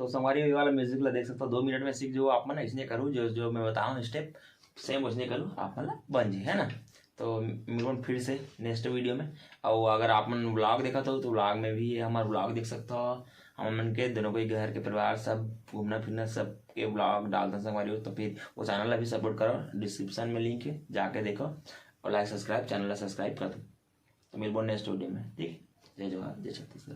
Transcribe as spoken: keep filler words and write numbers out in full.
तो संगवारी, ये वाला म्यूजिक ला देख सकता हो, दो मिनट में सीख जाओ आप मन। इसने करूँ जो जो मैं बताऊँ स्टेप, सेम उसने करूँ, आप मन ला बन जी, है ना। तो मिलबो फिर से नेक्स्ट वीडियो में। और अगर आप मन व्लॉग देखत हो तो व्लॉग में भी हमार व्लॉग देख सकता हो। हम मन के दोनों कोई घर के परिवार सब घूमना फिरना सब के व्लॉग डालता संगवारी हो, तो फिर वो चैनल ला भी सपोर्ट करो, डिस्क्रिप्शन में लिंक है, जाके देखो और लाइक सब्सक्राइब, चैनल ला सब्सक्राइब कर दो। तो मिलबो नेक्स्ट वीडियो में, ठीक। जय जोहार, जय छत्तीसगढ़।